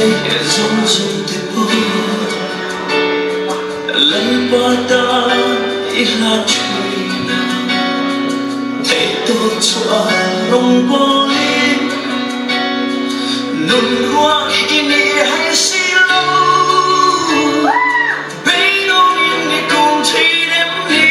Zawng zawng te pawh Lalpa tan i hlan thin a, theihtawp chhuah rawngbawlin nun ruak i ni hai si lo. Beidawngin i kum thin em ni?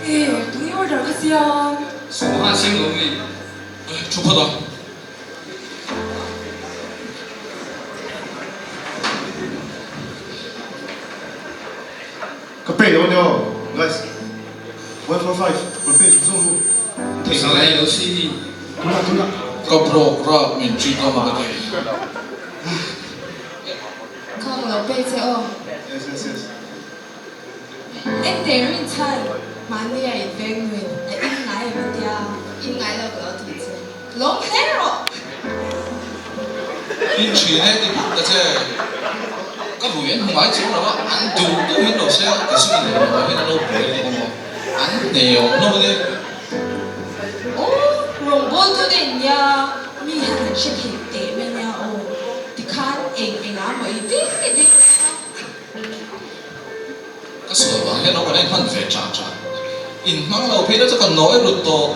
E, tui order ka siam. Sawma seng lo mi thu phawt a. Ka pay lo ania aw guys 145 rawn pay zung zung ru. Pawisa lai lo si ni. Tunah tunah. Ka broke rap min treat ngam a ka ti. Khang lo pay che aw. Yes yes yes. Ente rinchhan mahni a in veng nuin a in ngai em atia in ngai lo ka lo ti che. Lawm hle rawh. In thin e ti phut ta che. Ka rui an hmu ngai chuang lo a, an duh duh hian lo se ka zu in lo ah hian an lo buai leh awm a, an hne awm lo a ni. Aw, rawngbawltu te in nia, mi hian an hre thei teh mai nia aw, tikhan eng eng ah maw i ding i ding reng a. Ka sual vang hian lo ka la inhman ve ṭah ṭah. Inhmang lo phei la chu ka nawi rut tawh.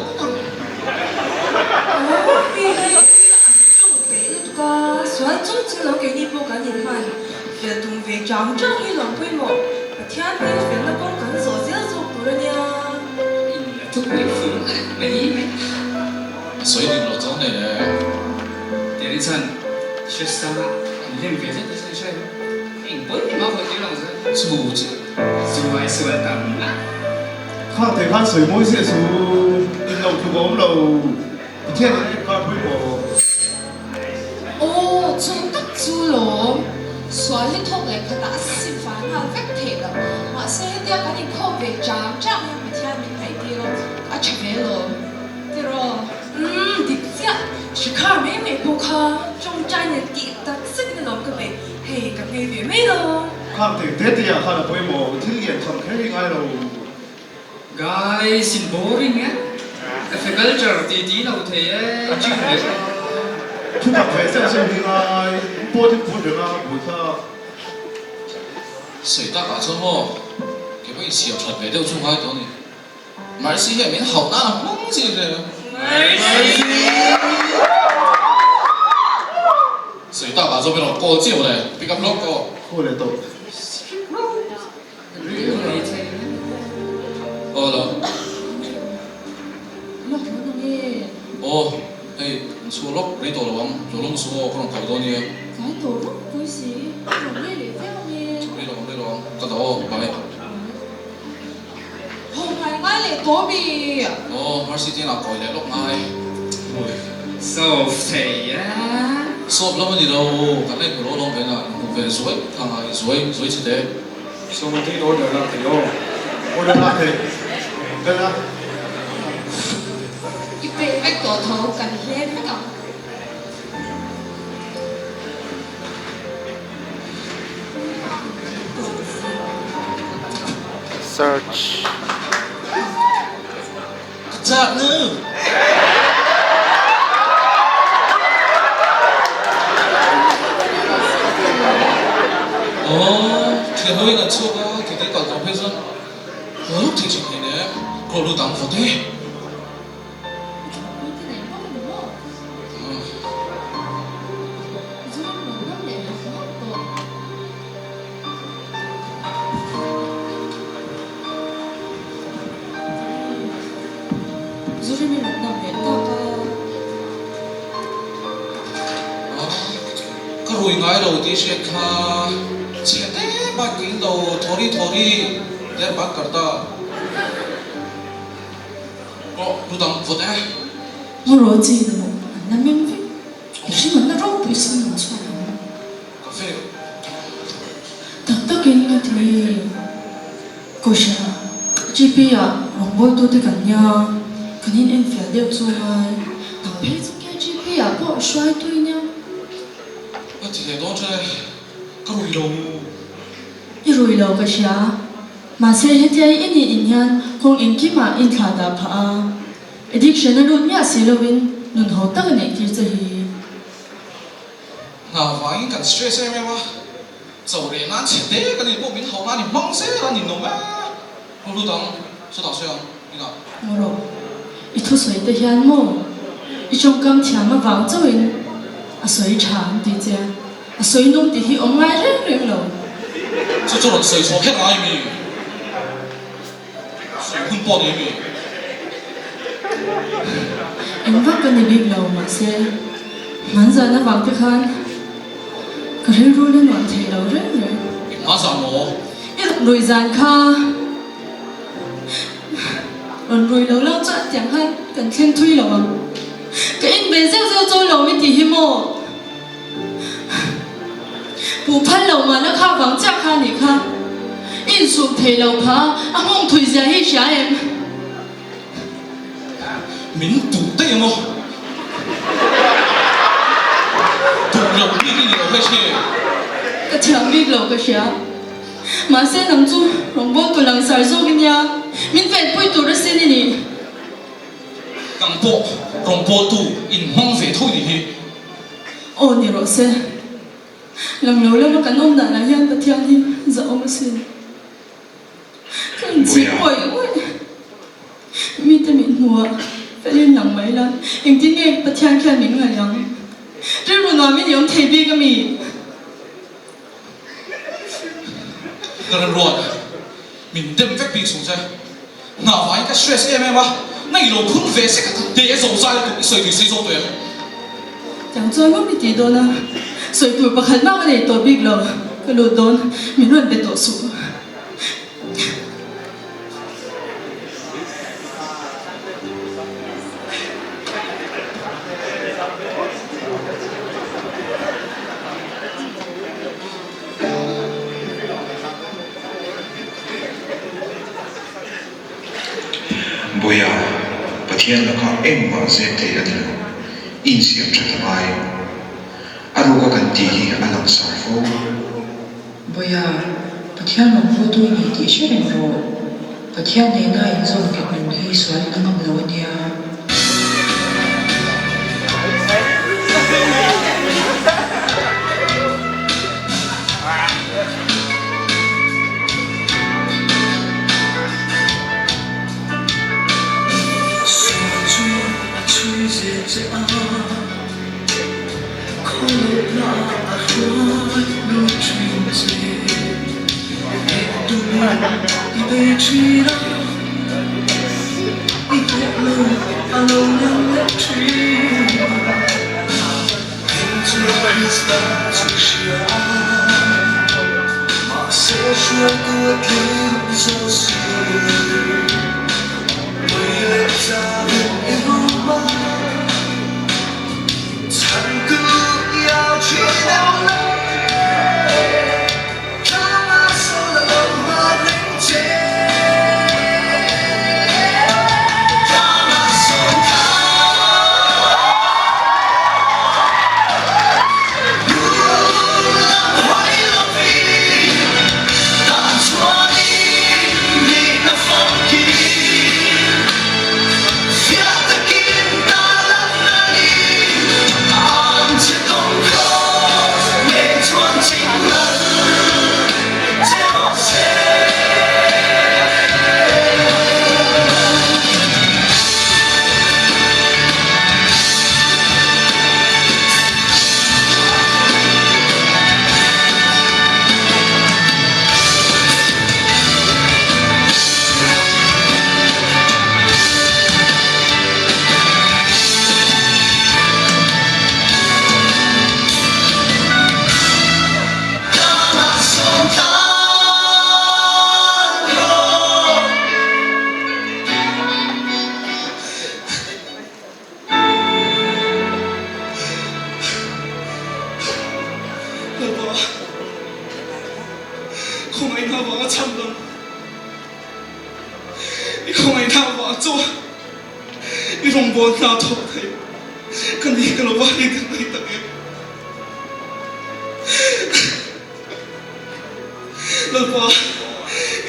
Aw mi hi an ṭawng peih lutuk a, sual chung chung lo keini pawh kan inhman fel tum ve ṭang ṭang hi lawm pawimawh. Pathian hming felna kawng kan zawh zel zawk tur a nia. In la thupui fung mai mai. A sawi dik loh chuang nei le. Teri chuan hriatsanga an lem ve zet a hre lo. Eng pawi mah hawi tir lo zet. Chu chu. Zu ai sual tam na. Khang thei khan sawi mawi zia chu in lo tluk a awm lo. Pathian in a inkar pui maw? Aw, chu tak chu lawm. Sual hi thawk leh khatah a sim fai nghal vek theih loh. Mahse hetia kan inkhawm ve chang chang hian Pathian min ngaihtir a, a tha ve lawm. Tiraw? Umm, dik chiah. Shikhar mai mai pawh kha tawngtai nen tih tak zetin alawm ka beih. Hei, ka nghei ve mai lo. Khang thei te te ah khan a pawimawh, thil lian tham kher hi ngai lo. Guys in boring e. Agriculture ti ti lo thei e gym leh. Thu tak ve zeuh zeuh hi ngai pawt in phut reng a bul kha. Sawi tak ah chuan maw kei pawh insiam that ve deuh chu ngai tawh a ni. Mercy hian min hauh nan a hmang zir hle a. Mercy! Sawi tak ah chuan min rawn call chiah le pick up lawk aw. Call leh tawh. Aw hei an chhuah lawk rei tawh lo ang lo lawm suh aw ka rawn kal dawn nia. Rei lo ang rei lo ang ka dah aw bye. Aw Mercy te inah kawi leh lawk ngai. Sawp lam a ni lo kan la inhmu lo lawm ve na inhmu ve zuai thang a zuai zuai chhe te. Sawmate in order lak thei aw. Order lak thei vel a. I peih vek tawh tho kan hlem vek ang. Search. Ka cak nu. Aw, thian ho in an chhuak a, kei te kal tawh phei chuan hlawk thei thin thei nen call lut ang vawt e. Zurimi rawn nam leh tak a. Ka rui ngai lo tih hriat kha chhe te bike in lo thawri thawri der bat kar ta. Aw lu dang vawt e. Mu ro chi lo an la meng vek. Mihring an la ropui sin an chhuak ang. Ka fe. Tak takin ka ti e. Kohhran GP ah rawngbawltute kan nia, kan in enfiah deuh chu ngai. Nang phei chu KGP ah pawh hruaitu i nia. Ka ti leh dawn che, ka rui lo. I rui lo ka hria. Mahse hetia i nih in hian kawng engkimah inthlah dah phah a. Addiction a lut miah si lovin nun ho tak a neih tir che hi. Hna vangin kan stress em em a, cho reh nan chhe te kan in pawh min hauh nan i hmang zel a ninawm e. Ru lut ang, sawtah sawi ang, inah. Maw rawh, i thusawi te hian maw i tawngkam thiam avang chauhin a sawi tha an ti che a, a sawi nung tih hi awm ngai reng reng lo. Chu chu rawn sawi chhuah kher ngai mi? Sawi hun pawh nei mi? Eng vak ka ni bik lo, mahse hmanzan avang te khan ka rilru la nuam thei lo reng reng. Eng hmanzan maw? I rawn rui zan kha rawn rui lo lo chuan tiang khan kan thleng thui lo ang. Ka in ve zeuh zeuh chawi lo mi tih hi maw? Puh phal lo mahna kha vang chiah kha nih kha. I insum thei lo kha a nghawng thui zia hi i hria em? Min duh daih emaw? Duh loh bik i ni lo hei che. Ka thiam bik lo ka hria. Mahse nang chu rawngbawltu langsar zawk i nia, min venpui tur asin i nih. Nang pawh rawngbawltu inhmang ve tho i nih hi. Aw ni rawh se. Lang lo lama kan awm danah hian Pathian hi zahawm asin. Ka inchhir ngawih ngawih. Mite min hmu a, felin lang mai la, engtin nge Pathian khian min ngaih ang? Rilru nuamin i awm thei bik a mi? Ka rilruat min dem vek bik chung che. Hna vangin ka stress em em a, na i lo phun ve sek a ka teh zo zai lutuk i sawi tui sei zawk tawh em? Tiang chuan maw mi tih dawn a, sawi tur pakhat mah ka nei tawh bik lo, ka lut dawn, min rawn be tawh suh. Bawiha, Pathian lakah engmah zep theih a ni lo, i insiam tha ta ngai. A ruka kan tih hi a langsar fo. Bawiha, Pathian rawn vawtu i ni tih hre reng rawh. Pathian nena inzawm nghet nun hi sualin a ngam lo a nia. Lalpa, khawngaihna vanga chhan dam, i khawngaihna vang chuan i rawngbâwl hna thawk thei ka ni ka lo va hei tak hei tak em. Lalpa,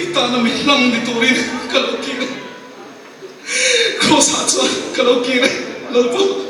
i tana mi hlang ni turin ka lo kir. Kraws ah chuan ka lo kir e, Lalpa.